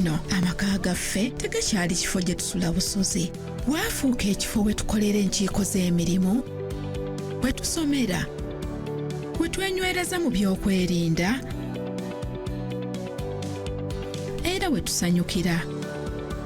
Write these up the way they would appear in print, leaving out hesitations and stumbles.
No amaka gaffe tegakyali kifo gye tusula busuzi. Waafuuka ekifo we tukolera enkiiko z'emirimu, we tusomera, we twenywereza mu by'okwerinda, era we tusanyukira.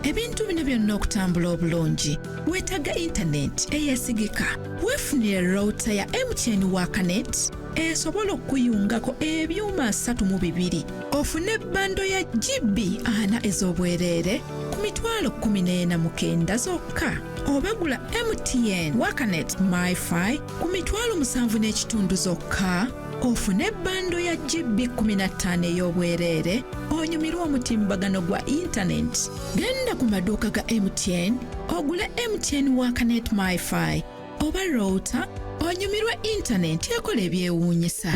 Ebintu bino byonna okutambula obulungi weetaaga intaneti eyeesigika. Weefunire router ya MTN Worknet esobola okukuyungako ebyuma 32 ofune bando ya GB 40 ez'obwereere ku mitwalo 49 zokka, oba gula MTN Worknet MiFi ku mitwalo 7.5 zokka ofune bando ya GB 15 ey'obwereere onyumirwe omutimbagano gwa intaneti. Genda ku maduuka ga MTN ogule MTN Worknet MiFi oba router onyumirwe intaneti ekola ebyewuunyisa.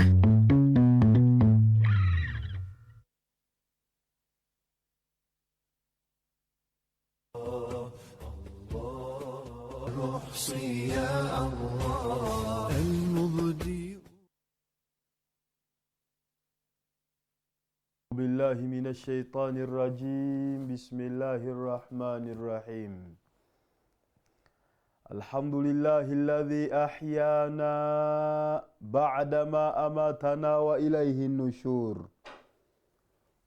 بالله من الشيطان الرجيم. بسم الله الرحمن الرحيم. الحمد لله الذي أحيانا بعدما أماتنا وإليه النشور،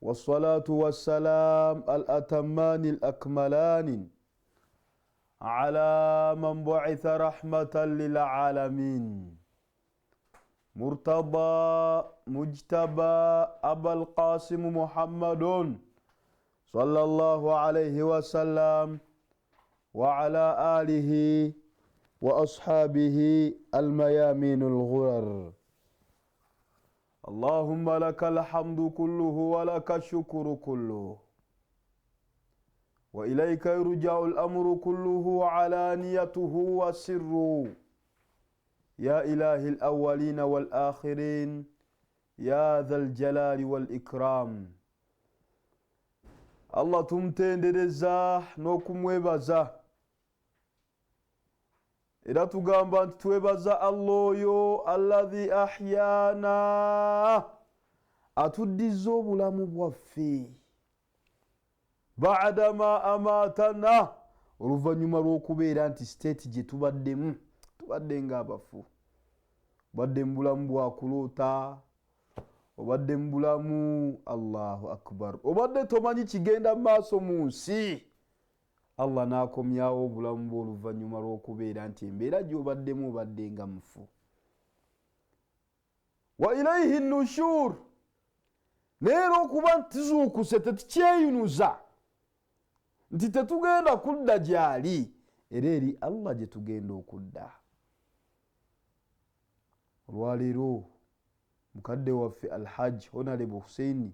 والصلاة والسلام الأتمان الأكملان على من بعث رحمة للعالمين، مرتضى مجتبى أبا القاسم محمد صلى الله عليه وسلم وعلى آله وأصحابه الميامين الغرر. اللهم لك الحمد كله ولك الشكر كله، وإليك يرجع الأمر كله علانيته وسره، يا إله الأولين والآخرين، يا ذا الجلال والإكرام. Allah tumutendereza n'okumwebaza, era tugamba nti twebaza Allah oyo alladhi ahyana, atuddiza obulamu bwaffe ba'dama amatana, oluvannyuma lw'okubeera nti state gye tubaddemu tubadde ng'abafu, obadde mu bulamu bwa kuloota, obadde mu bulamu, Allahu akbar, obadde tomanyi kigenda mu maaso mu nsi. Allah n'akomyawo obulamu bw'oluvannyuma lw'okubeera nti embeera gy'obaddemu obadde nga mufu. Wa ilaihi nushur, naye era okuba nti tuzuukuse tetukyeyunuza nti tetugenda kudda gy'ali, era eri Allah gye tugenda okudda. Olwaleero mukadde waffe Alhaji Honorable Hussein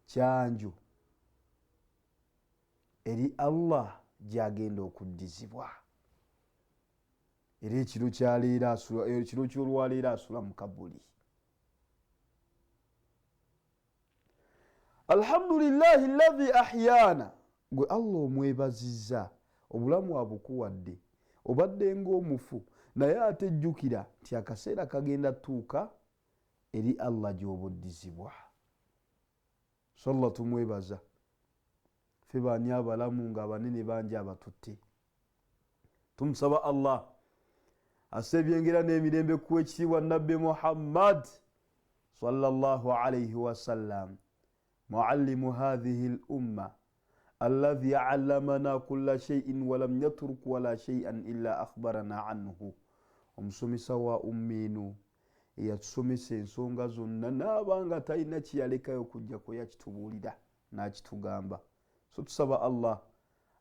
Kyanjo eri Allah gy'agenda okuddizibwa, era ekiro kyaleero asula, ekiro ky'olwaleero asula mu kabuli. Alhamdulillahi alladhi ahyana, gwe Allah omwebazizza obulamu abukuwadde, obadde ng'omufu, naye ate jjukira nti akaseera kagenda tuuka eri Allah gy'obuddizibwa. So Allah tumwebaza, ffe baani abalamu ng'abanene bangi abatutte. Tumusaba Allah asse ebyengera n'emirembe ku ekitiibwa Nabbi Muhammad sallallahu alayhi wasallam, muallimu hadhihi al-umma alladhi allamana kulla shay'in wa lam yatruk wala shay'an illa akhbarana anhu, omusomesa wa umma eno eyatusomesa ensonga zonna n'abanga talina kiyalekayo kujjako yakitubuulira n'akitugamba. So tusaba Allah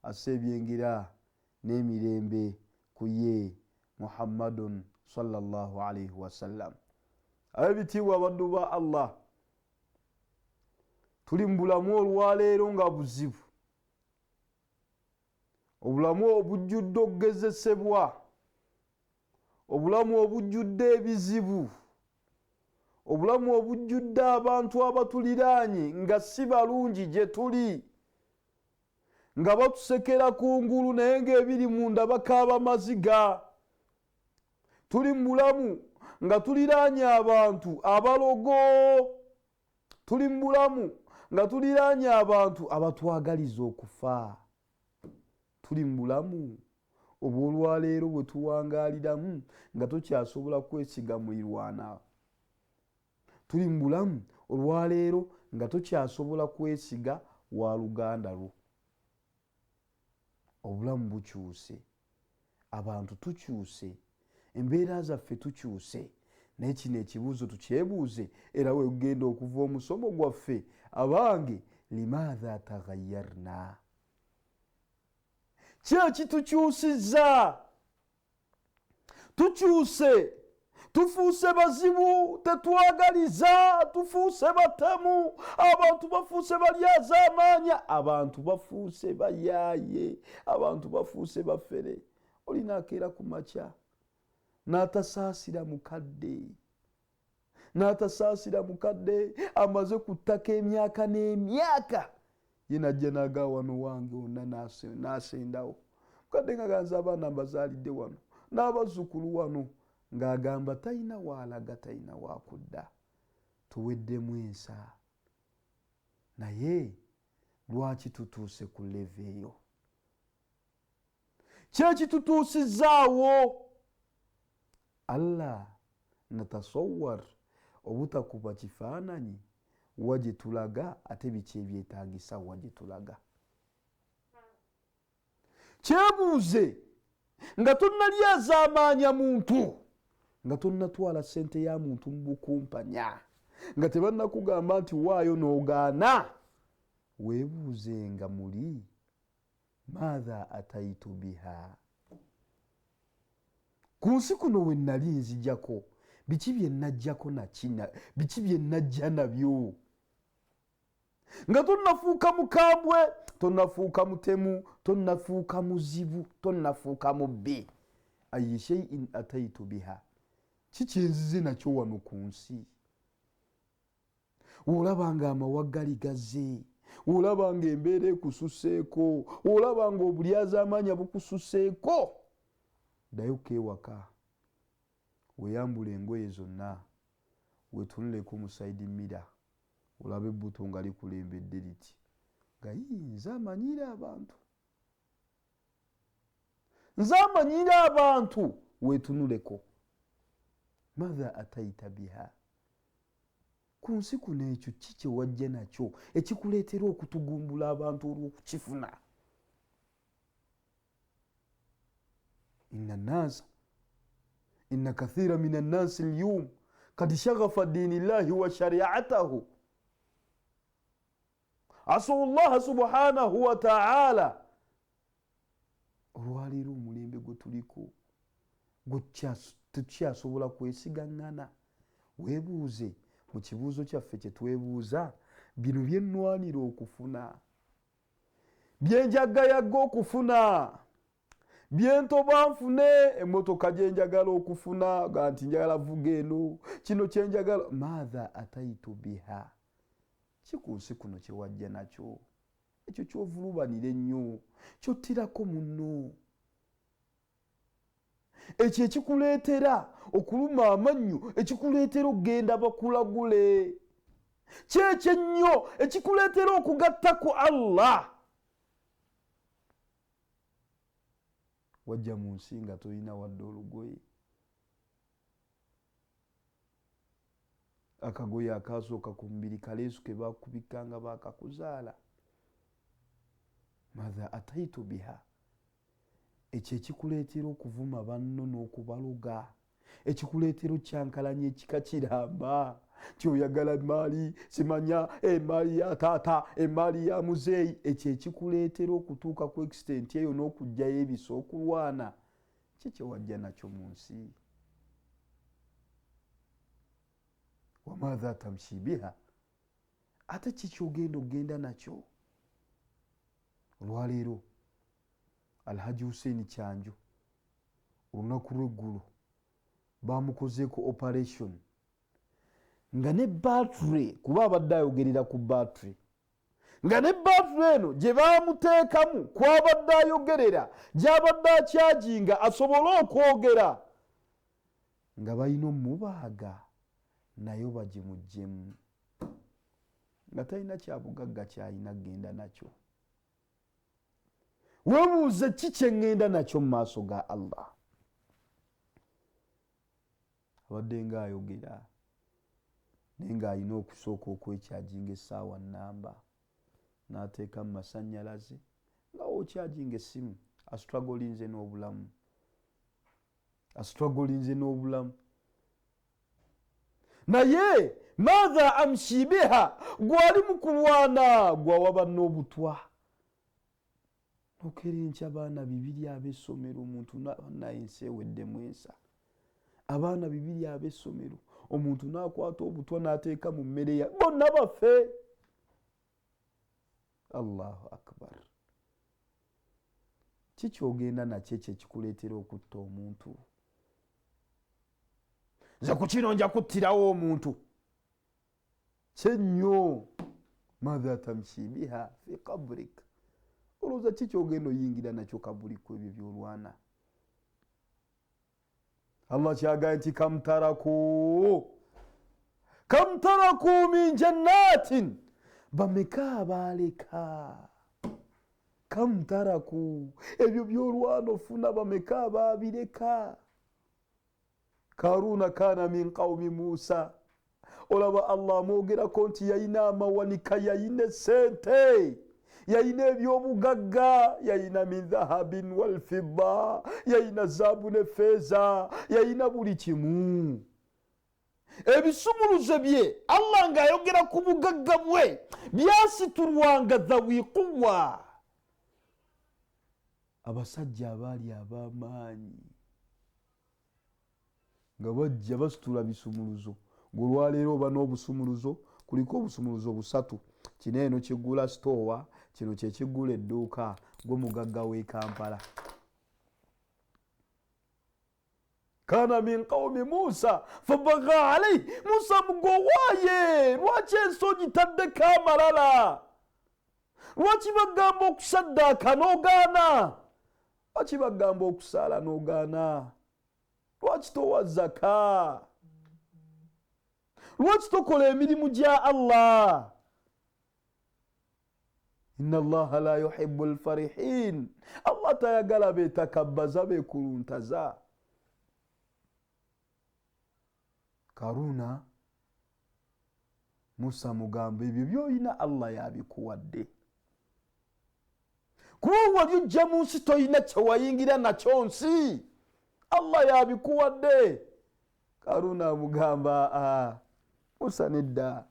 asse ebyengera n'emirembe ku ye Muhammadun sallallahu alayhi wasallam. Ab'ebitiibwa abaddu ba Allah, tuli mu bulamu olwaleero nga buzibu, obulamu obujjudde okugezesebwa, obulamu obujjudde ebizibu, obulamu obujjudde abantu abatuliraanye nga si balungi gye tuli, nga batusekera kungulu naye ng'ebiri munda bakaaba maziga. Tuli mu bulamu nga tuliraanye abantu abalogo, tuli mu bulamu nga tuliraanye abantu abatwagaliza okufa. Tuli mu bulamu obw'olwaleero bwe tuwangaaliramu nga tokyasobola kwesiga mulirwana. Tuli mu bulamu olwaleero nga tokyasobola kwesiga wa luganda lwo. Obulamu bukyuse, abantu tukyuse, embeera zaffe tukyuse. Naye kino ekibuuzo tukyebuuze, era wegenda okuva omusomo gwaffe. Abange, limaatha taghayarna, ki ekitukyusizza? Tukyuse, tufuuse bazibu, tetwagaliza, tufuuse batemu, abantu bafuuse balyazaamaanya, abantu bafuuse bayaaye, abantu bafuuse bafere. Olina akeera ku makya n'atasaasira mukadde, n'atasaasira mukadde amaze ku ttaka emyaka n'emyaka, ye najja n'agaa wano wange wonna n'asendawo. Mukadde nga ganza abaana mbazaalidde wano n'abazzukulu wano, ng'agamba talina waalaga, talina waakudda. Tuweddemu ensa. Naye lwaki tutuuse ku leve eyo? Ki ekitutuusizaawo? Allah natasawar, obutakuba kifaananyi wa gye tulaga, ate biki ebyetaagisa wa gye tulaga. Kyebuuze nga tonnalyazaamaanya muntu, nga tonnatwala ssente ya muntu mu bukumpanya, nga tebannakugamba nti waayo n'ogaana, weebuuze nga muli maatha ataitu biha, ku nsi kuno we nali nzijako biki bye najjako nakina, biki bye najja nabyo. Nga tonnafuuka mukambwe, tonnafuuka mutemu, tonnafuuka muzibu, tonnafuuka mubbi, ayi shay'in ataitu biha, ki kyenzize nakyo wano ku nsi? Olaba nga amawagali gaze, olaba nga embeera ekususeeko, olaba nga obulyazaamaanya bukususeeko, ddayo keewaka, weeyambule engoye zonna, weetunuleko mu side mirror, olabe ebbuto nga likulembedde liti, nga yii, nze amanyiire abantu, nze amanyiire abantu. Weetunuleko, matha ataita biha, ku nsi kuno ekyo ki kye wajja nakyo ekikuleetera okutugumbula abantu olw'okukifuna? Inna nnasa, inna kathira min annasi lyum kad shaghafa dini llahi wa shariatahu asau llaha subhanahu wa taala. Olwaleero omulembe gwe tuliko tukyasobola kwesigaŋŋana? Weebuuze mu kibuuzo kyaffe kye twebuuza, bino bye nnwanira okufuna, bye njagayagga okufuna, bye ntoba nfune, emmotoka gye njagala okufuna, ga nti njagala vuga eno, kino kye njagala, maatha ataitu biha, ki ku nsi kuno kye wajja nakyo? Ekyo ky'ovulubanira ennyo, ky'ottirako munno, ekyo ekikuleetera okuluma amannyo, ekikuleetera okugenda bakulagule, kyekyo ennyo ekikuleetera okugatta ku Allah. Wajja mu nsi nga tolina wadde olugoye, akagoye akasooka ku mubiri kaleesu ke bakubikka nga bakakuzaala. Matha ataitu biha, ekyo ekikuleetera okuvuma banno n'okubaloga, ekikuleetera okyankalanya ekika kiramba nti oyagala emaali, simanya emaali ya taata, emaali ya muzeeyi, ekyo ekikuleetera okutuuka ku extent eyo n'okugjayo ebisa okulwana, ki kye wajja nakyo mu nsi? Wamaatha tamshi biha, ate ki kyogenda okugenda nakyo? Olwaleero Alhaji Hussein Kyanjo olunaku lw'eggulo bamukozeeko operation nga ne battery, kuba abadde ayogerera ku battery, nga ne battery eno gye bamuteekamu kwabadde ayogerera, gy'abadde akyajinga asobole okwogera, nga balina omubaaga nayo bagimuggyemu. Nga talina kyabugagga kyalina kugenda nakyo. Weebuuze, ki kyeŋŋenda nakyo mu maaso ga Allah? Abadde nga ayogera, naye ng'alina okusooka okwekyajinga essaawa namba, n'ateeka mu masannyalaze nga wokyajinga essimu. Astrugglinze n'obulamu, astrugglinze n'obulamu. Naye maatha amshi biha, gwali mu kulwana, gwawa banna obutwa, nokera enkya baana 200 ab'essomero, omuntu naye ensi eweddemu ensa. Abaana 200 ab'essomero, omuntu n'akwata obutwa n'ateeka mu mmere ya bonna bafe. Allahu akbar! Kikyogenda nakyo ekyo ekikuleetera okutta omuntu? Nze ku kino nja kuttirawo omuntu kyennyo. Maatha tamshi biha fi kabrik, olowooza ki kyogenda oyingira nakyo kabuliku? Ebyo byolwana, Allah kyagaye nti kamtaraku, kamtaraku min jannatin, bameka abaleka? Kamtaraku, ebyo byolwana ofuna, bameka ababireka? Karuna kana min qaumi Musa. Olaba Allah amwogerako nti yayina amawanika, yayina esente, yayina ebyobugagga, yayina min dhahabin walfidda, yayina zaabu ne feeza, yayina buli kimu. Ebisumuluzo bye, Allah ng'ayogera ku bugagga bwe, byasitulwanga dhawi quwa, abasajja abaali ab'amaanyi, nga bajja basitula bisumuluzo. Ngaolwaleero oba n'obusumuluzo, kuliko obusumuluzo busatu: kino eno kigula sitowa, kino kyekigula edduuka, gwe mugagga w'e Kampala. Kana min qaumi Musa fabaga alaihi Musa, mugowaaye, lwaki ensi ogitaddeko amalala? Lwaki bagamba okusaddaaka n'ogaana? Lwaki bagamba okusaala n'ogaana? Lwaki towa zaka? Lwaki tokola emirimu gya Allah? Inna Allaha la yuhibu lfarihin, Allah tayagala betakabbaza, bekuluntaza. Karuna, Musa mugamba, ebyo byolina Allah yabikuwadde, kuba wali ojja mu nsi toyina kyewayingira nakyo nsi, Allah yabikuwadde. Karuna amugamba, Musa, nedda,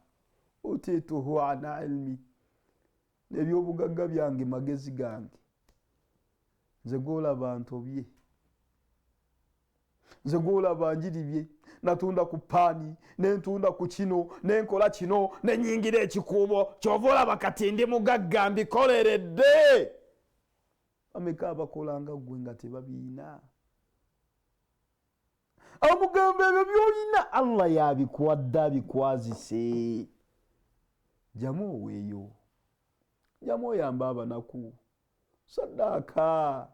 utituhu ana ilmi, nebyobugagga byange magezi gange, nze gwolaba ntobye, nze gwolaba njiribye, natunda ku paani, nentunda ku kino, nenkola kino, nenyingira ekikuubo, kyova olaba kati ndi mugagga, mbikoleredde. Bameka abakolanga gwe nga tebabiina? Amugamba, ebyo byolina Allah yabikuwadde, abikwazise, jamu oweeyo, jamu oyambe abanaku, saddaaka,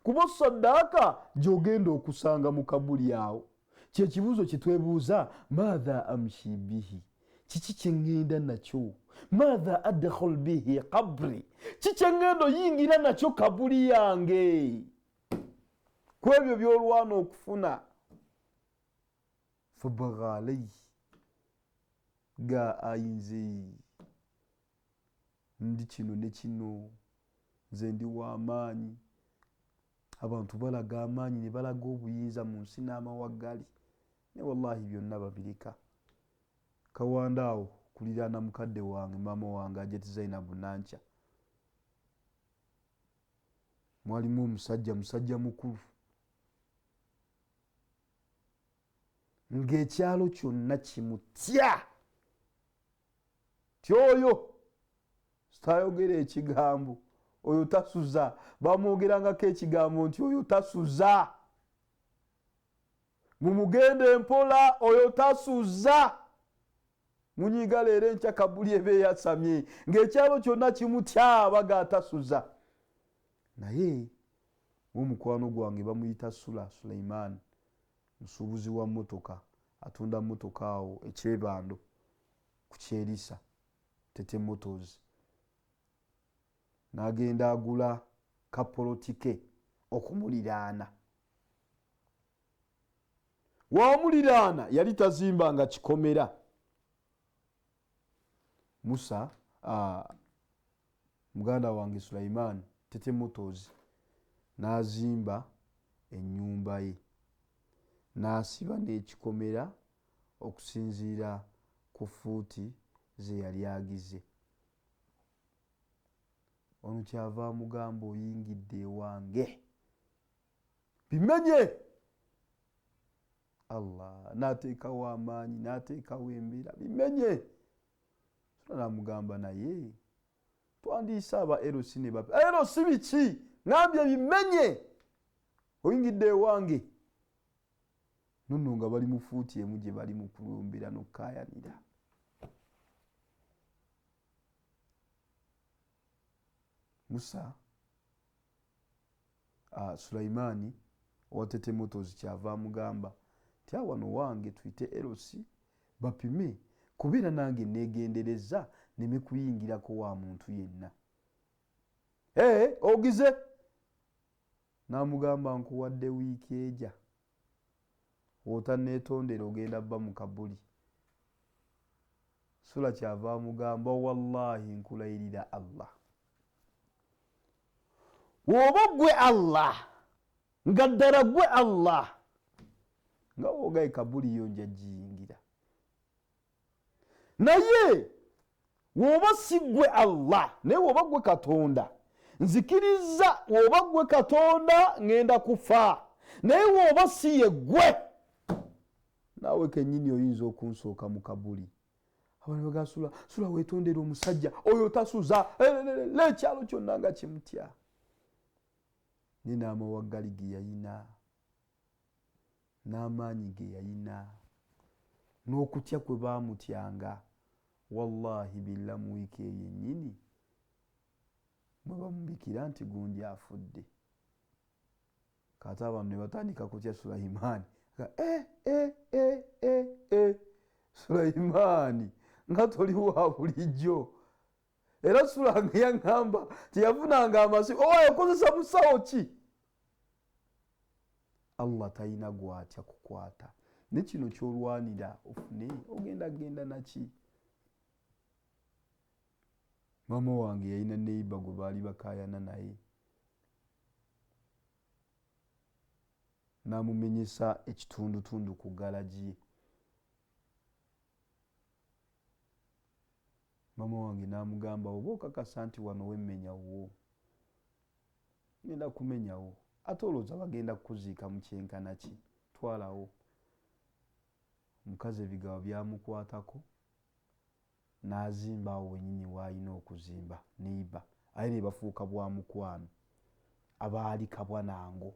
kuba saddaaka gyogenda okusanga mu kabuli awo. Kyekibuuzo kyetwebuuza, maatha amshi bihi, kiki kyeŋŋenda nakyo? Maatha adkhul bihi kabri, ki kyeŋŋenda oyingira nakyo kabuli yange ku ebyo byolwana okufuna? Fabaga alaihi ga ayinze, ndi kino ne kino, nze ndi w'amaanyi. Abantu balaga amaanyi ne balaga obuyinza mu nsi n'amawaggali, ne wallahi byonna babireka. Kawanda awo kuliraana mukadde wange, maama wange Ajeti Zainabu Nankya, mwalimu omusajja, musajja mukulu, ng'ekyalo kyonna kimutya, ti oyo sitayogera ekigambo, oyo tasuza. Bamwogerangako ekigambo nti oyo tasuza, mumugende empola, oyo tasuza, munyiga leero, enkya kabuli eba eyasamye. Ng'ekyalo kyonna kimutya, baga atasuza. Naye omukwano gwange bamuyita Sula Suleiman, musuubuzi wa motoka, atunda motoka awo ekyebando ku Kyerisa. Tete Motors n'agenda agula kapoloti ke okumuliraana. Wamuliraana yali tazimbanga kikomera. Musa muganda wange Sulaiman Tete Motors n'azimba ennyumba ye n'asiba n'ekikomera okusinziira ku fuuti ze yali agize. Ono kyava amugamba, oyingidde ewange, bimenye. Allah n'ateekawo amaanyi, n'ateekawo embeera, bimenye. Sula n'amugamba, naye twandiise aba LC ne bape LC biki? Ngambye bimenye, oyingidde ewange. Nonno nga bali mu fuuti emu gye bali mu kulumbira n'okukaayanira. Musa Sulaimaani owa Tete Motors kyava amugamba nti awano wange tuyite LC bapime, kubeera nange neegendereza neme kuyingirako wa muntu yenna. Ee, ogize? N'amugamba, nkuwadde wiiki eja, w'otanneetondera ogenda bba mu kabuli. Sula kyava amugamba, wallahi nkulayirira Allah, woba gwe Allah, nga ddala gwe Allah, nga wogaye kabuli yo nja giyingira, naye woba si gwe Allah, naye woba gwe Katonda, nzikiriza woba gwe Katonda ŋŋenda kufa, naye woba si ye gwe, naawe kennyini oyinza okunsooka mu kabuli. Abantu bagaa, Sula, Sula weetondera omusajja oyo tasuza ekyalo kyonna nga kimutya, naye n'amawaggali ge yayina, n'amaanyi ge yayina, n'okutya kwe baamutyanga, wallahi billa mu wiiki eyo yennyini mwe bamubikira nti gundi afudde. Kati abantu ne batandika kutya Sulaimaani. Sulaimaani nga toli wa bulijjo. Era Sula nga yaŋŋamba tiyafunanga amasi, owaye okozesa musawo ki? Allah talina gwatya kukwata. Ne kino ky'olwanira ofune ogenda genda naki? Maama wange yalina neighbor gwe baali bakaayana naye, n'amumenyesa ekitundutundu ku galagi ye. Maama wange n'amugamba, oba okakasa nti wano wemmenya wo, ngenda kumenyawo, ate olowooza bagenda kukuziika mu kyenkana ki? Twalawo. Omukazi ebigabo byamukwatako n'azimba awo wennyini w'alina okuzimba neighbor, aye ne bafuuka bwa mukwano abaali kabwa nango.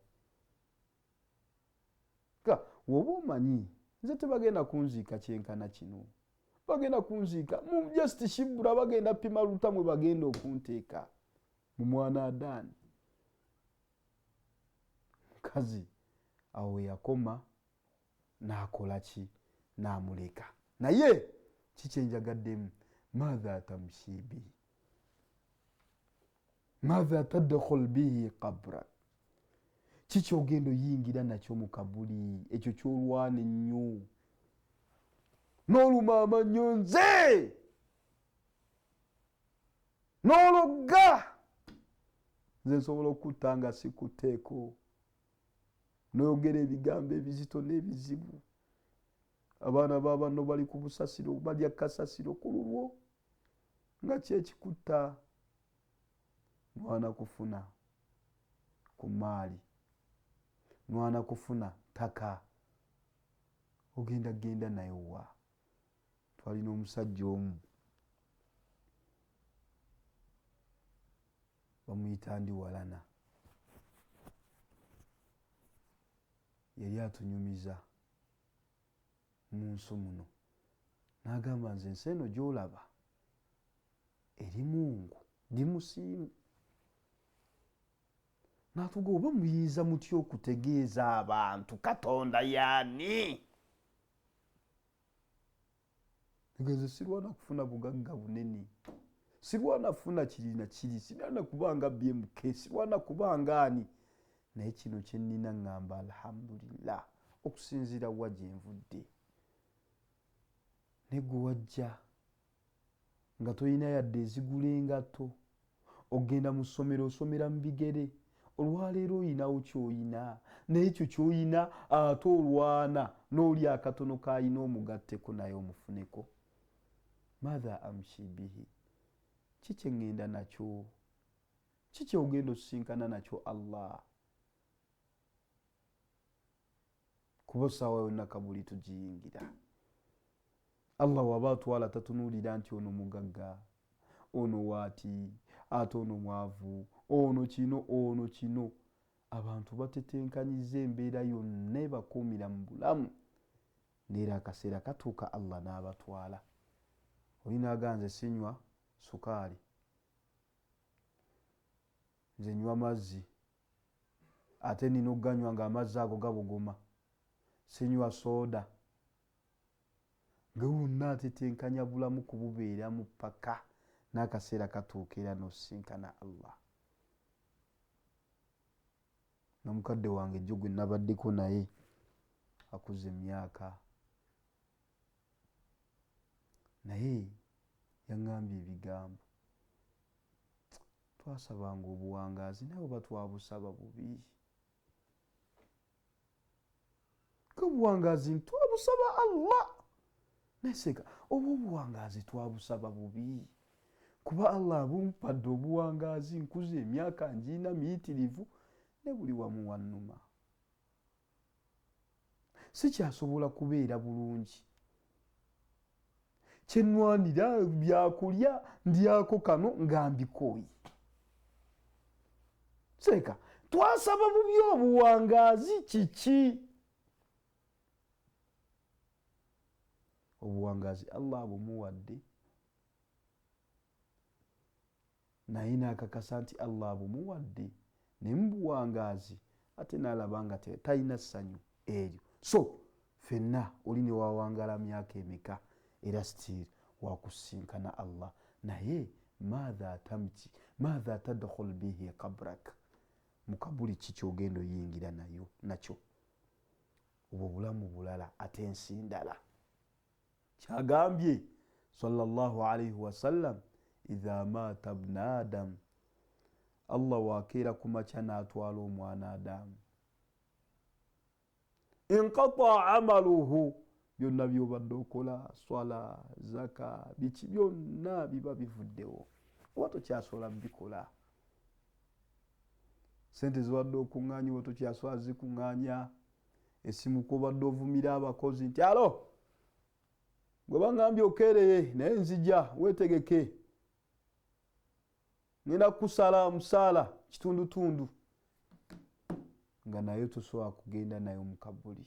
Ga woba omanyi nze tebagenda kunziika kyenkana kino, bagenda kunziika mu just shibura, bagenda pima luta mwe bagenda okunteeka mu mwana Adaani. Mukazi awo yakoma n'akola ki? N'amuleka. Naye kikyenjagaddemu, maatha tamshi bihi, maatha tadkhul bihi qabrak, kikyogenda oyingira nakyo mu kabuli, ekyo kyolwana ennyo n'oluma amannyo nze n'ologga nze nsobola okutta nga sikuteeko, n'oyogera ebigambo ebizito n'ebizibu. Abaana ba banno bali ku busasiro, balya kasasiro ku lulwo, nga kyekikutta. Nwana kufuna ku maali, nwana kufuna ttaka, ogenda genda naye wa? Twalina omusajja omu bamuyita ndi Walana, yali atunyumiza mu nsi muno, n'agamba nze ensi eno gy'olaba eri Mungu, ndi musiimu. N'atuga, oba muyinza mutya okutegeeza abantu Katonda yaani? Nze sirwana kufuna bugagga bunene, sirwana kufuna kiri na kiri, sirwana kubanga BMK, sirwana kubanga ani, naye kino kyenina ŋŋamba alhamdulillah okusinziira wa gyenvudde. Ne gwe wajja nga tolina yadde ezigula engatto, ogenda mu ssomero osomera mu bigere, olwaleero oyinawo kyoyina, naye ekyo kyoyina ate olwana n'oli akatono kayina omugatteko naye omufuneko. Matha amshi bihi, ki kyeŋŋenda nakyo, ki kyogenda osisinkana nakyo Allah? Kuba saawa yonna kabuli tugiyingira. Allah waba atwala tatunuulira nti ono mugagga, ono waati, ate ono mwavu, ono kino, ono kino. Abantu batetenkanyiza embeera yonna ebakuumira mu bulamu, neera akaseera katuuka Allah n'abatwala. Oli naaga nze sinywa sukaali, nze nywa mazzi, ate nina okuganywa nga amazzi ago gabuguma, sinywa sooda. Nga wonna atetenkanya bulamu kububeeramu paka n'akaseera katuuka era n'osisinkana Allah. N'omukadde wange jjo gwe nabaddeko naye akuze emyaka, naye yaŋŋambye ebigambo, twasabanga obuwangaazi naye oba twabusaba bubi. Obuwangaazi twabusaba Allah, naye seeka oba obuwangaazi twabusaba bubi, kuba Allah abumpadde obuwangaazi, nkuze emyaka ngiina miyitirivu, ne buli wamu wannuma, sikyasobola kubeera bulungi. Kyenwanira byakulya ndyako kano nga mbikooye. Seeka twasaba bubi obuwangaazi kiki? Obuwangaazi Allah abumuwadde, naye n'akakasa nti Allah abumuwadde, naye mu buwangaazi ate n'alaba nga talina ssanyu eryo. So ffenna oli ne wawangala myaka emeka, era still wakusinkana Allah. Naye maatha tamki, maatha tadkhul bihi kabrak, mu kabuli ki kyogenda oyingira nayo nakyo? Obwo bulamu bulala ate ensi ndala. Kyagambye sallallahu alaihi wasallam, idha maata bna adam, Allah wakeera ku makya n'atwala omwana Adamu, inqata amaluhu, byonna byobadde okola, swala, zaka, biki byonna biba bivuddewo, oba tokyasobola bikola. Sente zibadde okuŋŋaanya oba tokyasobola zikuŋŋaanya. Esimu kwobadde ovumira abakozi nti alo gwe baŋŋambye okeereye naye nzija weetegeke, ngenda kukusala omusaala kitundutundu, nga naye tosobola kugenda nayo mu kabuli.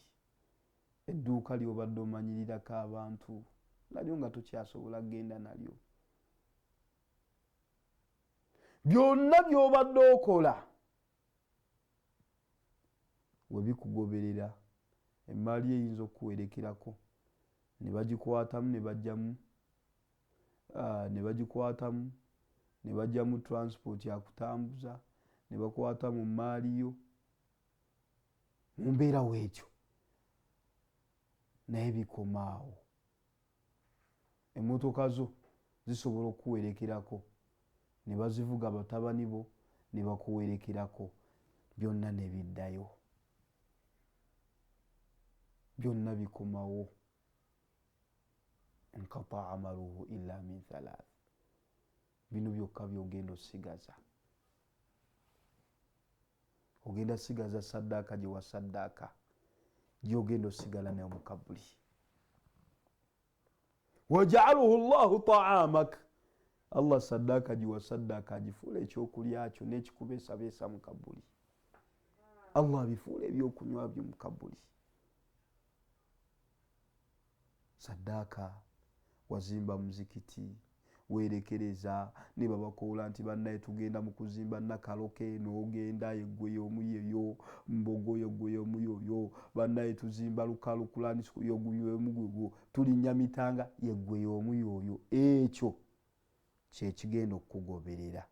Edduuka lyobadde omanyirirako abantu nalyo nga tokyasobola kugenda nalyo. Byonna byobadde okola webikugoberera, emaali eyinza okukuwerekerako ne bagikwatamu ne bajjamu, ne bagikwatamu ne bajjamu transport akutambuza, ne bakwata mu maali yo mu mbeera weetyo, naye bikomaawo. Emmotoka zo zisobola okukuwerekerako ne bazivuga batabani bo ne bakuwerekerako, byonna ne biddayo, byonna bikomawo. Inqata amaluhu illa min thalath, bino byokka byogenda osigaza. Ogenda sigaza saddaaka gye wasaddaaka, gyogenda osigala nayo mu kabuli. Wajaaluhu llahu taamak, Allah saddaaka gye wasaddaaka agifuula ekyokulya kyo n'ekikubeesabeesa mu kabuli. Allah abifuula ebyokunywa byo mu kabuli. Saddaaka wazimba muzikiti, Weerekereza ne babakoola nti bannaye tugenda mu kuzimba Nakaloke, n'ogenda yeggwe y'omu yeyo, Mbogo yeggwe y'omu yoyo, bannaye tuzimba Lukalukulani yomu gwegwo, tulinnya Mitanga yeggwe y'omu yoyo. Ekyo kyekigenda okukugoberera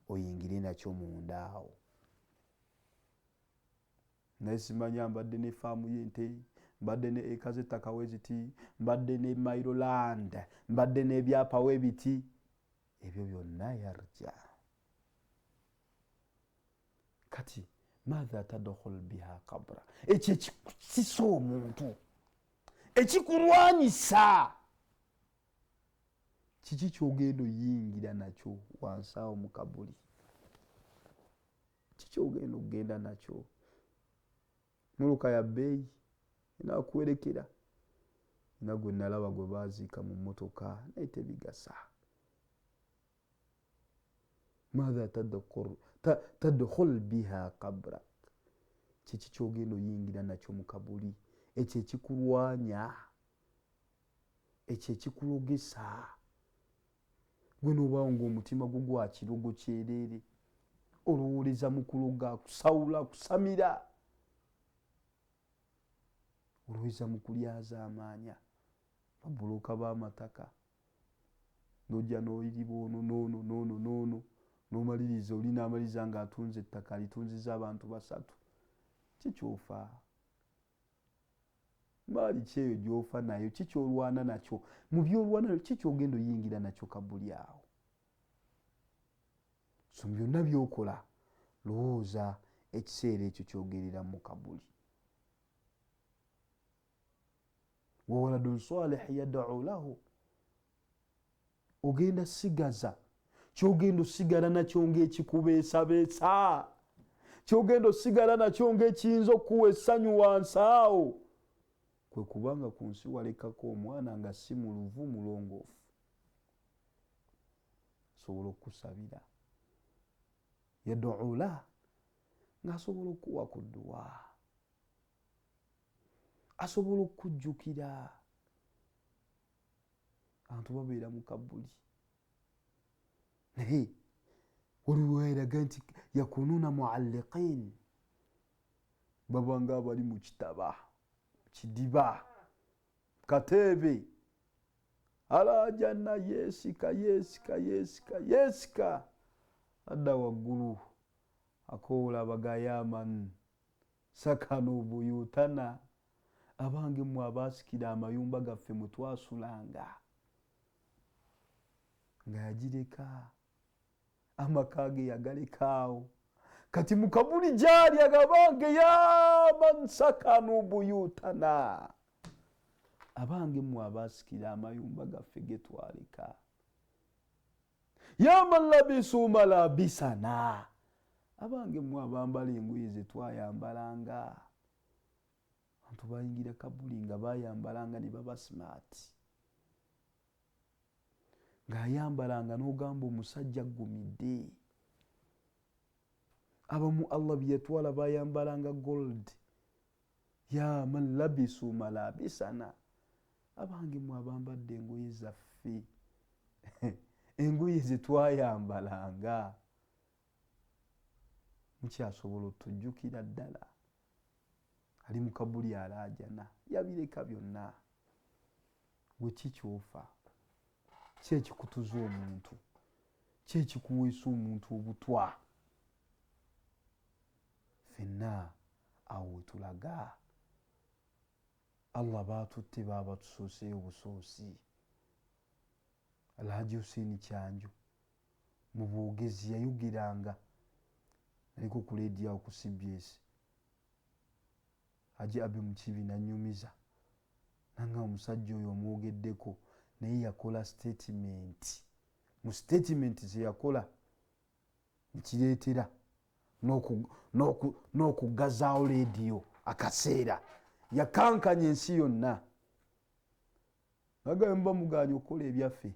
oyingire nakyo munda awo. Naye simanya mbadde ne faamu y'ente, mbadde ne eka z'ettaka weziti, mbadde ne mairoland, mbadde n'ebyapa webiti, ebyo byonna yarja. Kati matha tadkhul biha kabra, ekyo ekikusisa omuntu, ekikulwanyisa, kiki kyogenda oyingira nakyo wansi awo mu kabuli? Kiki ogenda okugenda nakyo? Muluka ya bbeeyi enakuwerekera nga gwe nalaba gwe baaziika mu mmotoka, naye tebigasa. Matha tadkhul biha kabrak, kiki kyogenda oyingira nakyo mu kabuli? Ekyo ekikulwanya, ekyo ekikulogesa, gwe n'obaawo ng'omutima gwo gwa kirogo kyereere, olowooleza mu kuloga, kusawula, kusamira, olowooza mu kulyaza amaanya, babuloka b'amataka, n'ojja n'oyiriba ono n'ono n'ono n'ono, n'omaliriza oli n'amaliriza ng'atunze ettaka alitunziza abantu basatu. Kikyofa maali ki eyo gy'ofa nayo? Kikyolwana nakyo mu byolwana nakyo, kikyogenda oyingira nakyo kabuli awo? So byonna byokola, lowooza ekiseera ekyo kyogerera mu kabuli. Wawaladun salih yad'u lahu, ogenda sigaza kyogenda osigala nakyo ng'ekikubeesabeesa, kyogenda osigala nakyo ng'ekiyinza okukuwa essanyu wansi awo, kwe kubanga ku nsi walekako omwana nga si muluvu mulongoofu, asobola okukusabira, yad'u lah, ng'asobola okukuwa ku dduwa, asobola okukujjukira. Abantu babeera mu kabuli, naye waliwo eraga nti yakununa mualliqin, babanga abali mu kitaba kidiba kateebe alajanna, yeesika yeesika yeesika yeesika, adda waggulu akoola abagayaman sakanu buyutana, abange mmwe abaasikira amayumba gaffe mwe twasulanga, nga yagireka amaka ge yagalekaawo, kati mu kabuli gyali agabange yaman sakanu buyutana, abange mmwe abaasikira amayumba gaffe getwaleka, yaman labisu malabisana, abange mmwe abambala engoye ze twayambalanga. Abantu bayingira kabuli nga bayambalanga ne baba smart, ng'ayambalanga n'ogamba omusajja aggumidde. Abamu Allah bye yatwala bayambalanga gold. Ya man labisu malabisana, abange mwe abambadde engoye zaffe, engoye ze twayambalanga, mukyasobola otujjukira ddala? Ali mu kabuli alaajana, yabireka byonna. Gwe ki kyofa? Ki ekikutuza omuntu? Ki ekikuweesa omuntu obutwa? Ffenna awo wetulaga. Allah baatutte baabatusuuseyo obusuusi. Alhaji Hussein Kyanjo mu bwogezi yayogeranga, naliko ku leediyo awo ku CBS, Haji Abe Mukibi nanyumiza nanga omusajja oyo omwogeddeko, naye yakola statement. Mu statement ze yakola nkireetera n'okugazaawo leediyo akaseera, yakankanya ensi yonna. Nagaye muba muganye okukola ebyaffe,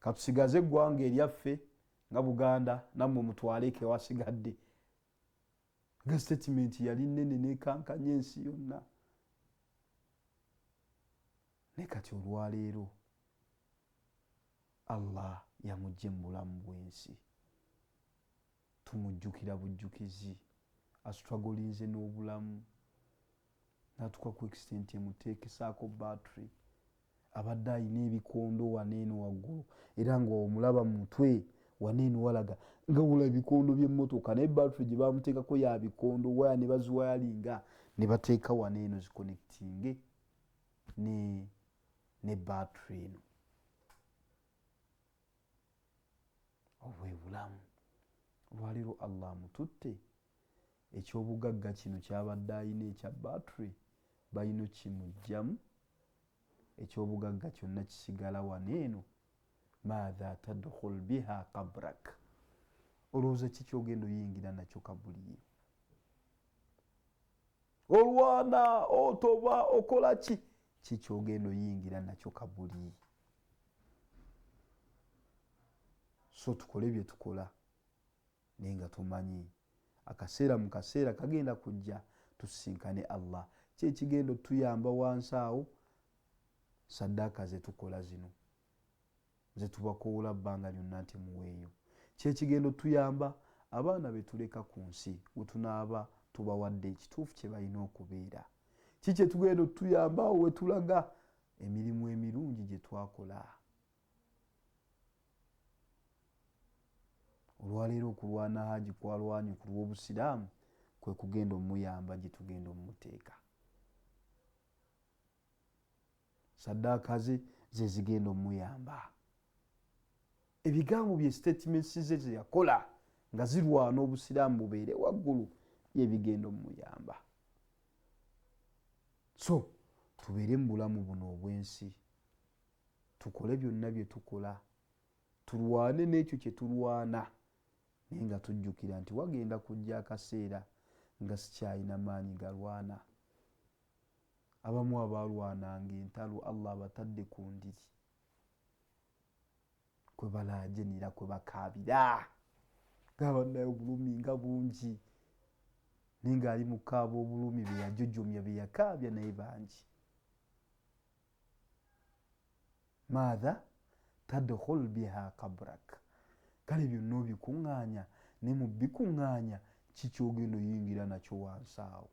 katusigaze eggwanga eryaffe nga Buganda, nammwe mutwaleko ewasigadde. Nga statement yali nnene nekankanya ensi yonna. Naye kati olwaleero Allah Yamugye mu bulamu bw'ensi, tumujjukira bujjukizi. Astrugglinze n'obulamu natuka ku extent emuteekesaako battery. Abadde ayina ebikondo waneeno waggulu, era nga omulaba mu mutwe waneeno walaga nga wula ebikondo by'emmotoka, naye battery gye bamuteekako ya bikondo, waya ne baziwayalinga ne bateeka waneeno ziconnectinge ne battery eno. Obwe bulamu olwaleero Allah amututte ekyobugagga kino kyabadde ayina ekya battery, balina okimugjamu. Ekyobugagga kyonna kisigala waneeno. Maatha tadkhul biha qabrak, olowooza ki kyogenda oyingira nakyo kabuliyo? Olwana, otoba, okola ki? Ki kyogenda oyingira nakyo kabuli? So tukole bye tukola, naye nga tumanyi akaseera mu kaseera kagenda kujja tusisinkane Allah. Ki ekigenda otuyamba wansi awo? Saddaaka zetukola zino zetubakowola bbanga lyonna nti muweeyo. Ki ekigenda otuyamba? Abaana betuleka ku nsi wetunaaba tubawadde ekituufu kye balina okubeera. Ki kyetugenda otuyamba awo wetulaga? Emirimu emirungi gye twakola. Olwaleero okulwana haji kwalwanye ku lw'obusiraamu kwe kugenda omuyamba gye tugenda omuteeka. Saddaaka ze ze zigenda omuyamba. Ebigambo bye, statements ze ze yakola nga zirwana obusiraamu bubeere waggulu, byebigenda omuyamba. So tubeere mu bulamu buno obw'ensi, tukole byonna bye tukola, tulwane n'ekyo kye tulwana, naye nga tujjukira nti wagenda kujja akaseera nga sikyalina maanyi galwana. Abamu abalwananga entalo Allah abatadde ku ndiri kwe balajenera, kwe bakaabira, gabannaye obulumi nga bungi, naye ng'ali mu kaaba obulumi bye yajojomya, bye yakaabya naye bangi. Maatha tadkhul biha qabrak, kale byonna obikuŋŋaanya, ne mu bikuŋŋaanya ki kyogenda oyingira nakyo wansi awo?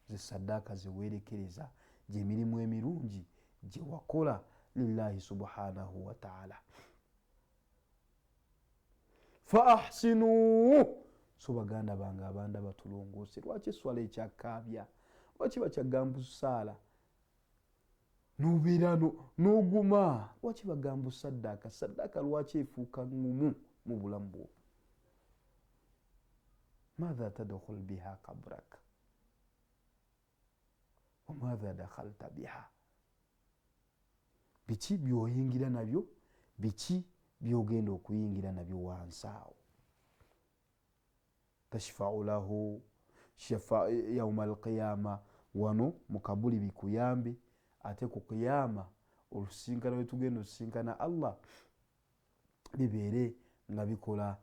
Ze saddaaka zeweerekereza, gyemirimu emirungi gye wakola lillahi subhanahu wataala. Fa ahsinu. So baganda bange abanda batulongoose, lwaki eswala ekyakaabya? Lwaki bakyagamba saala nobeera n'oguma? Lwaki bagamba saddaaka? Saddaaka lwaki efuuka ŋŋumu mu bulamu bwo? Maatha tadkhul biha qabrak wamaatha dakhalta biha, biki byoyingira nabyo, biki byogenda okuyingira nabyo wansi awo? Tashfau lahu yauma alqiyama, wano mu kabuli bikuyambe, ate ku qiyama olusinkana wetugenda osisinkana Allah bibeere nga bikola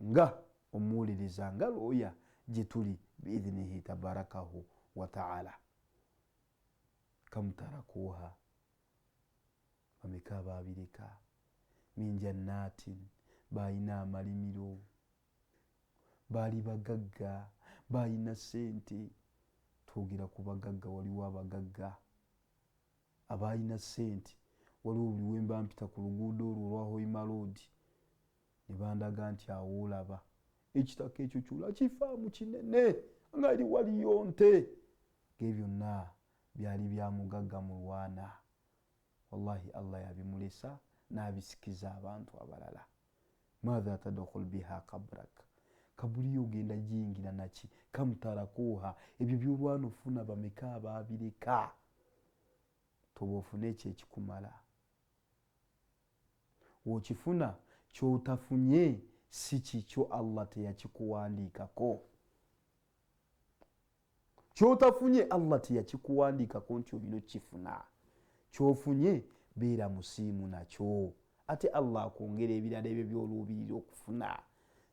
nga omuwuliriza, nga looya gye tuli biidhinihi tabarakahu wataala. Kam tarakuha, bameka ababireka? Min jannatin, balina amalimiro, baali bagagga, balina sente. Twogera ku bagagga, waliwo abagagga abalina sente. Waliwo buli wemba mpita ku luguudo olwo olwa Hoima Road ne bandaga nti awoolaba ekitaka ekyo kyula kifaamu kinene nga eri waliyo nte, gebyonna byali bya mugagga mulwana. Wallahi Allah yabimulesa n'abisikiza abantu abalala. Maatha tadkhul biha qabrak, kabuli ogenda giyingira naki? Kam tarakuha, ebyo byolwana ofuna bameka ababireka? Toba ofune ekyo ekikumala, wokifuna kyotafunye si kikyo, Allah teyakikuwandiikako. Kyotafunye Allah teyakikuwandiikako nti olina okukifuna. Kyofunye beera musiimu nakyo, ate Allah akwongera ebirala ebyo byoluubirira okufuna.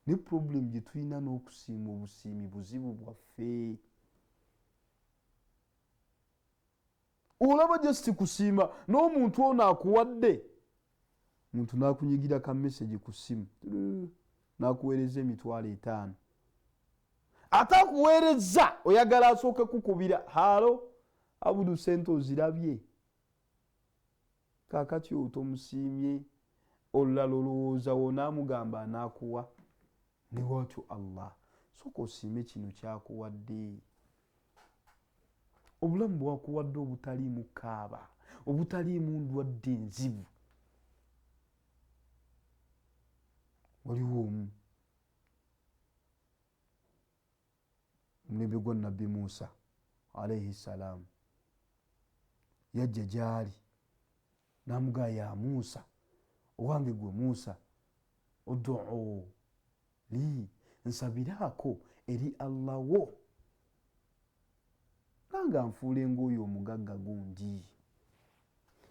Ne problemu gye tulina n'okusiima obusiimi buzibu bwaffe. Olaba just kusiima n'omuntu ono akuwadde. Muntu nakunyigira ka message ku ssimu, nakuweereza 50,000, ate akuweereza oyagala asooke kukubira, "Hello Abudu, sente ozirabye?" Kakati otomusiimye, olulala olowooza wonaamugamba anaakuwa. Newatyo Allah, sooka osiime kino kyakuwadde, obulamu bwakuwadde obutaliimu kaaba, obutaliimu ndwadde enzibu. Waliwo omu omulembe gwa Nabbi Musa alaihi ssalaamu, yajja gyali namugaa, "Ya Musa, owange gwe Musa, uduu li, nsabiraako eri Allah wo nanga nfuule ngaoyo omugagga gundi,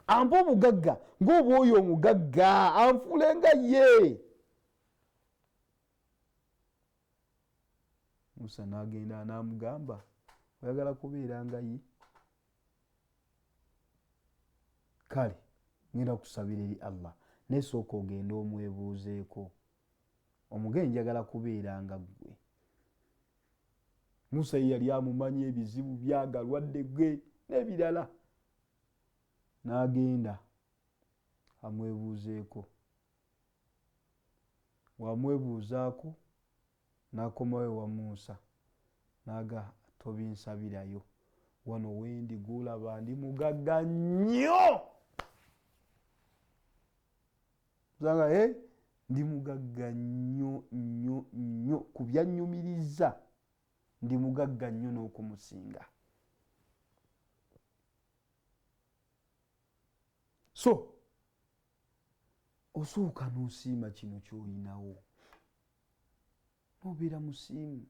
ampa obugagga ngaoba oyo omugagga, anfuule nga ye." Musa nagenda namugamba, "Oyagala kubeera nga ye? Kale ngenda kusabira eri Allah, naye sooka ogende omwebuuzeeko, omugenyi njagala kubeera nga ggwe." Musa ye yali amumanyi ebizibu byagalwadde gwe n'ebirala. N'agenda amwebuuzeeko, wamwebuuzaako n'akomawo ewa Musa naga, "Tobinsabirayo, wano wendi gulaba ndi mugagga nnyo." Sanga e ndi mugagga nnyo nnyo nnyo ku byanyumiriza, ndi mugagga nnyo n'okumusinga. So osooka n'osiima kino ky'olinawo, nobeera musiimu,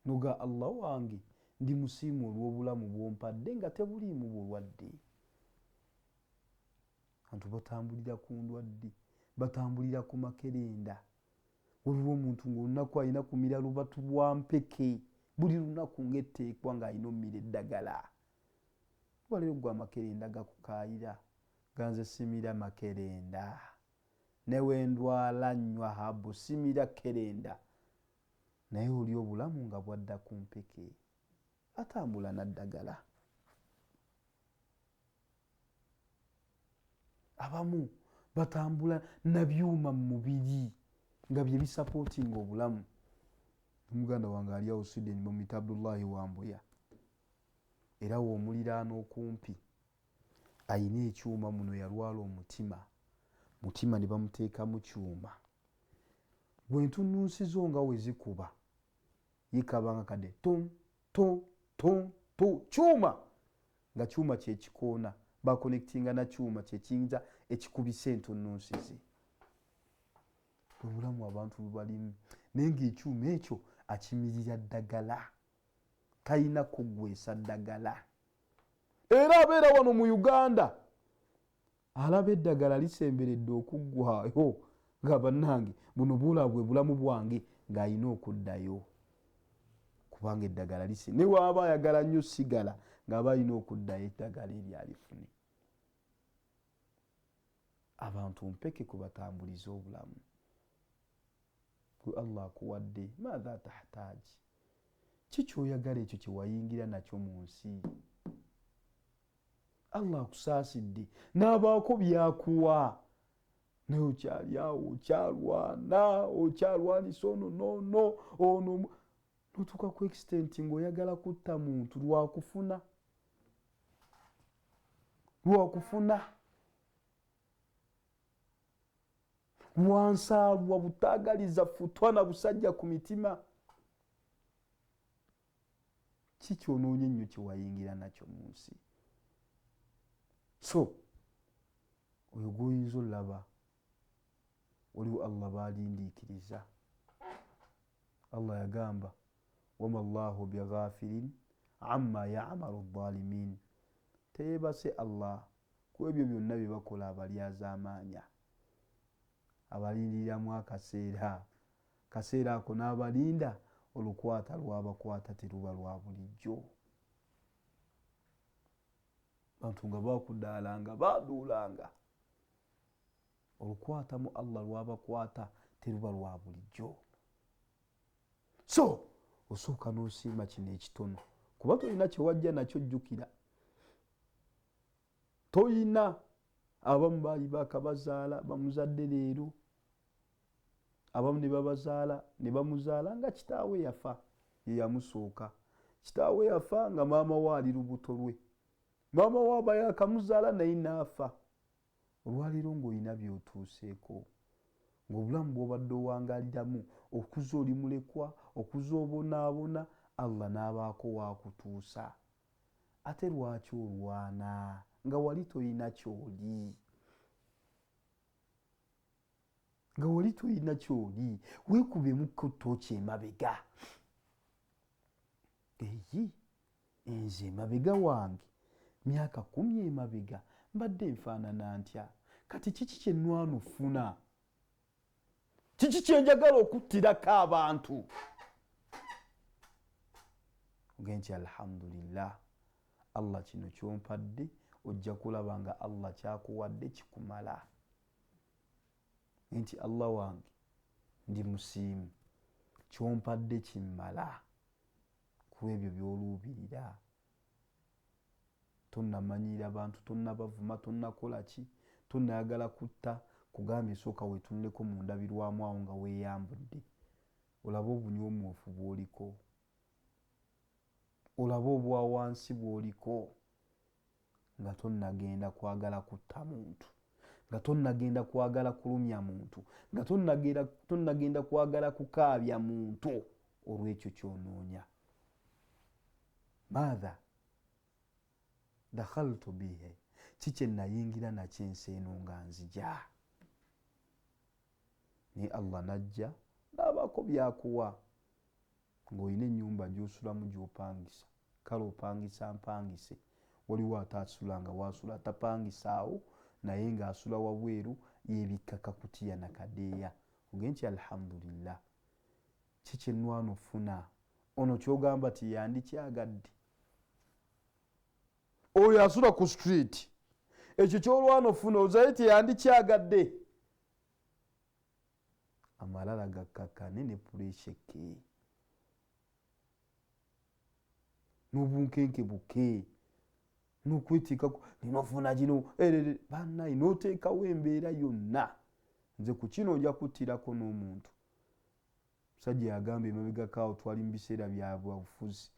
noga, "Allah wange, ndi musiimu olw'obulamu bwompadde nga tebuliimu bulwadde." Bantu batambulira ku ndwadde, batambulira ku makerenda. Waliwo omuntu ngaolunaku alina kumira lubatu lwa mpeke buli lunaku ngaetteekwa, ng'alina omumira eddagala. Waliwo gwe amakerenda gakukaayira, ganze simira makerenda, newendwala nywa habu, simira kerenda. Naye oli obulamu nga bwadda ku mpeke, atambula naddagala. Abamu batambula nabyuma mu mubiri nga bye bisupportinga obulamu. Omuganda wange ali awo Sweden, bamuyita Abdullahi Wambuya, era woomuliraano okumpi, ayina ekyuma muno. Yalwala omutima, mutima ne bamuteekamu kyuma. Gwe ntununsizo nga we zikuba yikabanga kadde tum tum tum tu, kyuma nga kyuma kyekikoona, baconnectinga na kyuma kyekiyinza ekikubisa entununsizi. Obulamu abantu bwebalimu, naye ngaekyuma ekyo akimirira ddagala, talina kuggwesa ddagala. Era abeera wano mu Uganda, alaba eddagala lisemberedde okuggwayo, nga bannange buno buula bwe bulamu bwange, ng'alina okuddayo kubanga eddagala lisi. Ne waaba ayagala nnyo sigala, ng'aba alina okuddayo eddagala eryo alifune. Abantu mpeke kubatambuliza obulamu. Gwe Allah akuwadde, maatha tahtaaji? Ki kyoyagala ekyo kyewayingira nakyo mu nsi? Allah akusaasidde n'abaako byakuwa, naye okyali awo okyalwana, okyalwanisa ono nono ono, notuuka ku extent ngaoyagala kutta muntu lwakufuna, lwakufuna, lwansaalwa, butaagaliza futwa na busajja ku mitima. Ki kyonoonya ennyo kyewayingira nakyo mu nsi? So oyo gwoyinza olaba, waliwo Allah balindiikiriza. Allah yagamba, "Wama llahu bighafirin amma yamalu dhalimin." Teyebase Allah ku ebyo byonna bye bakola abalyazaamaanya. Abalindiriramu akaseera, kaseera ako n'abalinda, olukwata lwabakwata teruba lwa bulijjo. Bantu nga bakudaalanga, baduulanga. Olukwatamu Allah lwabakwata teruba lwa bulijjo. So osooka n'osiima kino ekitono, kuba tolina kyewajja nakyo. Jjukira toyina. Abamu baali bakabazaala, bamuzadde leero, abamu ne babazaala ne bamuzaala nga kitaawe yafa, ye yamusooka. Kitaawe yafa nga maama we ali lubuto lwe, maama we aba yakamuzaala naye naafa. Olwaleero ng'olina byotuuseeko, ng'obulamu bw'obadde owangaliramu okuza oli mulekwa, okuza obonaabona, Allah n'abaako waakutuusa. Ate lwaki olwana nga wali toyina kyoli, nga wali toyina kyoli? Weekubemuko tooki emabega. Eyi nze emabega wange, myaka 10 emabega mbadde nfaanana ntya? Kati kiki kyenwana ofuna? Kiki kyenjagala okuttirako abantu? Oge nti alhamdulillah, Allah kino kyompadde. Ojja kulaba nga Allah kyakuwadde kikumala, nti Allah wange ndi musiimu, kyompadde kimmala. Ku ebyo byoluubirira tonnamanyira bantu, tonnabavuma, tonnakola ki, tonnayagala kutta. Kugambye sooka weetunuleko mu ndabirwamu awo nga weeyambudde, olabe obunyomwofu bw'oliko, olabe obwawansi bw'oliko, nga tonnagenda kwagala kutta muntu, nga tonnagenda kwagala kulumya muntu, nga tonnagenda kwagala kukaabya muntu olw'ekyo kyonoonya. Maatha dakhaltu bihe, ki kyenayingira nakyo ensi eno nga nzija? Naye Allah najja n'abaako byakuwa, ng'olina ennyumba gy'osulamu gy'opangisa. Kale opangisa mpangise, waliwo ate asula nga wasula tapangisaawo, naye ng'asula wabweru, yeebikka kakutiya nakadeeya. Oge nti alhamdulillah, ki kyenwana ofuna? Ono kyogamba ti yandikyagadde oyo asula ku street, ekyo kyolwana ofuna ozaye teyandikyagadde. Amalala gakkakane ne puresheke n'obunkenke buke n'okweteekako ninofuna kino bannaye, n'oteekawo embeera yonna. Nze ku kino nja kuttirako n'omuntu. Musajja yagamba emabegakaawo, twali mu biseera bya bwabufuzi,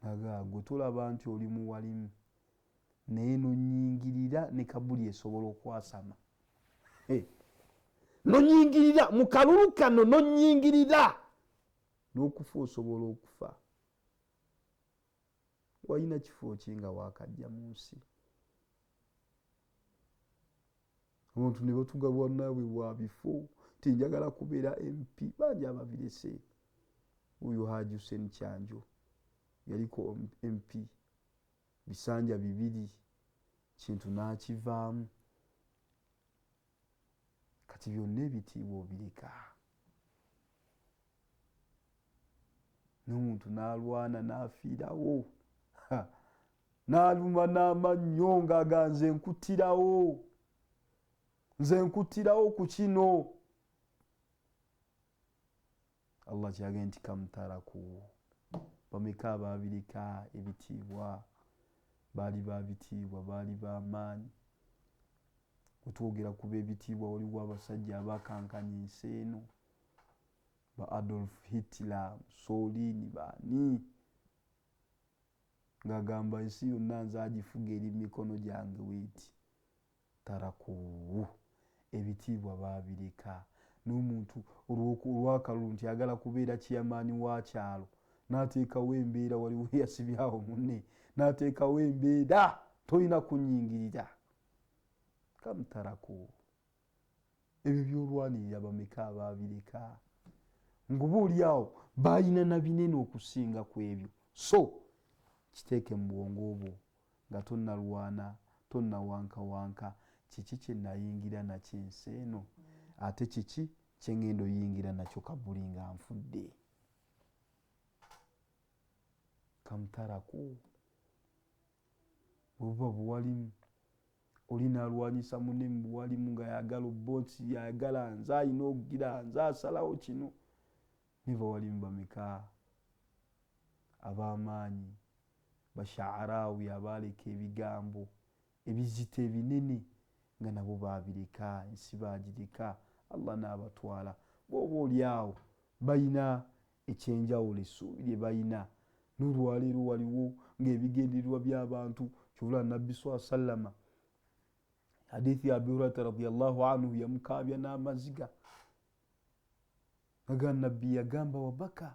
naga gwe tolaba nti oli muwalimu, naye nonyingirira ne kabuli esobola okwasama, nonyingirira mu kalulu kano, nonyingirira n'okufa osobola okufa. Walina kifo ki nga wakajja mu nsi? Abantu ne batugalwa naabwe bwa bifo, ti njagala kubeera MP. Bangi ababirese. Oyo Haji Hussein Kyanjo yaliko MP bisanja 2, kintu n'akivaamu. Kati byonna ebitiibwa obireka, n'omuntu n'alwana n'afiirawo, n'aluma n'amannyo ng'aga nze nkuttirawo, nze nkuttirawo ku kino. Allah kyage nti kamutaraku, bameka ababireka ebitiibwa? Baali babitiibwa, baali bamaanyi. Wetwogera ku b'ebitiibwa, waliwo abasajja abakankanya ensi eno, ba Adolf Hitler, Mussolini, baani, ng'agamba ensi yonna nze agifuga, eri mu mikono gyange. Weeti taraku, ebitiibwa baabireka. N'omuntu olwakalulu nti ayagala kubeera kiyamaani wa kyalo, n'ateekawo embeera. Waliwo eyasibyawo munne n'ateekawo embeera, tolina kunyingirira. Kamutaraku, ebyo byolwanirira bameka abaabireka? Nguba oliawo balina na binene okusinga ku ebyo. So kiteeke mu bwongo obwo nga tonnalwana, tonnawankawanka, kiki kyenayingira nakyo ensi eno, ate kiki kyengenda oyingira nakyo kabuli nga nfudde? Kamutaraku, bwe buba buwalimu. Oli nalwanyisa munne mu buwalimu nga yagala obonsi, yagala nze alina okugira nze asalawo kino. Neva walimu bameka ab'amaanyi bashaarawi abaleka ebigambo ebizito ebinene nga nabo babireka, ensi bagireka, Allah n'abatwala. Bwoba oli awo balina ekyenjawulo, essuubi lye balina n'olwaleero waliwo ng'ebigendererwa by'abantu. Kyovula Nabbi saa sallama, hadithi ya Abi Hurairata radiallahu anhu yamukaabya n'amaziga aga Nabbi yagamba wabaka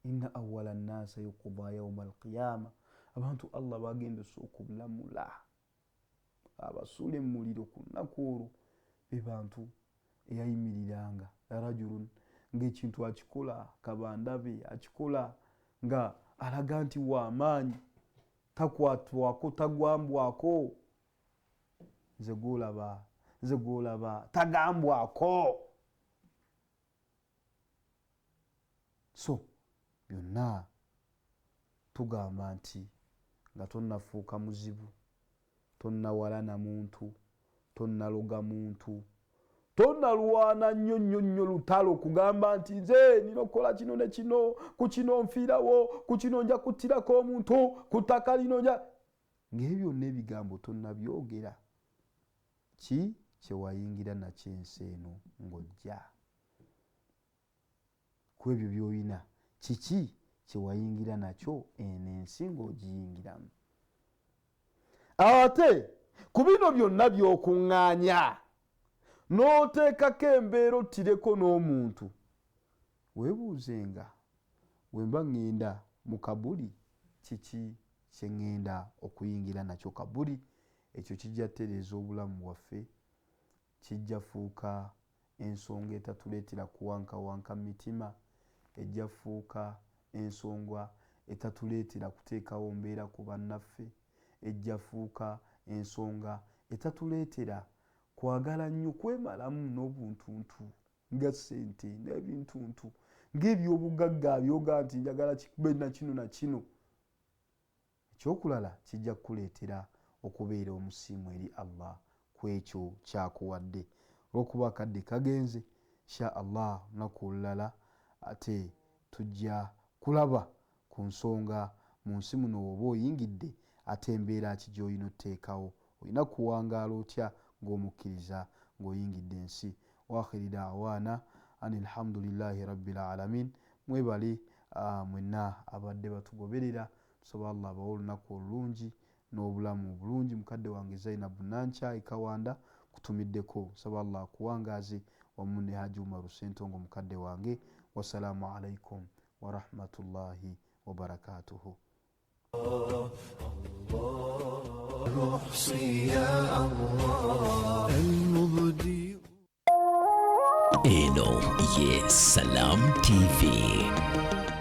inna awala nnasa yukuda yauma alqiyama, abantu Allah bagenda osooka obulamula abasuule mu muliro ku lunaku olwo be bantu eyayimiriranga rajulun ng'ekintu akikola kabandabe, akikola nga alaga nti wamaanyi, takwatwako, tagwambwako. Nze gwolaba, nze gwolaba tagambwako. So byonna tugamba nti nga tonnafuuka muzibu, tonnawalana muntu, tonnaloga muntu, tonnalwana nnyo nnyo nnyo lutalo kugamba nti nze nina okukola kino ne kino, ku kino nfiirawo, ku kino nja kuttirako omuntu, ku ttaka lino nja, ng'ebyo byonna ebigambo tonnabyogera, ki kyewayingira nakyo ensi eno ng'ojja ku ebyo by'olina, kiki kyewayingira nakyo eno ensi ng'ogiyingiramu? Ate ku bino byonna by'okuŋŋaanya n'oteekako embeera ottireko n'omuntu, weebuuzenga, wemba ŋŋenda mu kabuli, kiki kye ŋŋenda okuyingira nakyo kabuli? Ekyo kijja tereeza obulamu bwaffe, kijja fuuka ensonga etatuleetera kuwankawanka mu mitima, ejja fuuka ensonga etatuleetera kuteekawo mbeera ku bannaffe, ejja fuuka ensonga etatuleetera kwagala nnyo kwemalamu n'obuntuntu nga ssente n'ebintuntu ng'ebyobugagga byoga nti njagala kikube na kino na kino. Ekyokulala, kijja kukuleetera okubeera omusiimu eri Allah ku ekyo kyakuwadde. Olwokuba akadde kagenze, insha Allah olunaku olulala ate tujja kulaba ku nsonga mu nsi muno woba oyingidde ate embeera ki gy'olina otuteekawo, olina kuwangaala otya ng'omukkiriza ng'oyingidde ensi. Waakhiri daawaana ani alhamdulillahi rabbil alamin. Mwebale mwenna abadde batugoberera, tusaba Allah abawe olunaku olulungi n'obulamu obulungi. Mukadde wange Zainabu Nankya Ekawanda kutumiddeko, nsaba Allah akuwangaaze wamu ne Haji Umaru Sentongo mukadde wange. Wassalaamu alaikum warahmatullahi wabarakatuhu. Eno ye Salam TV.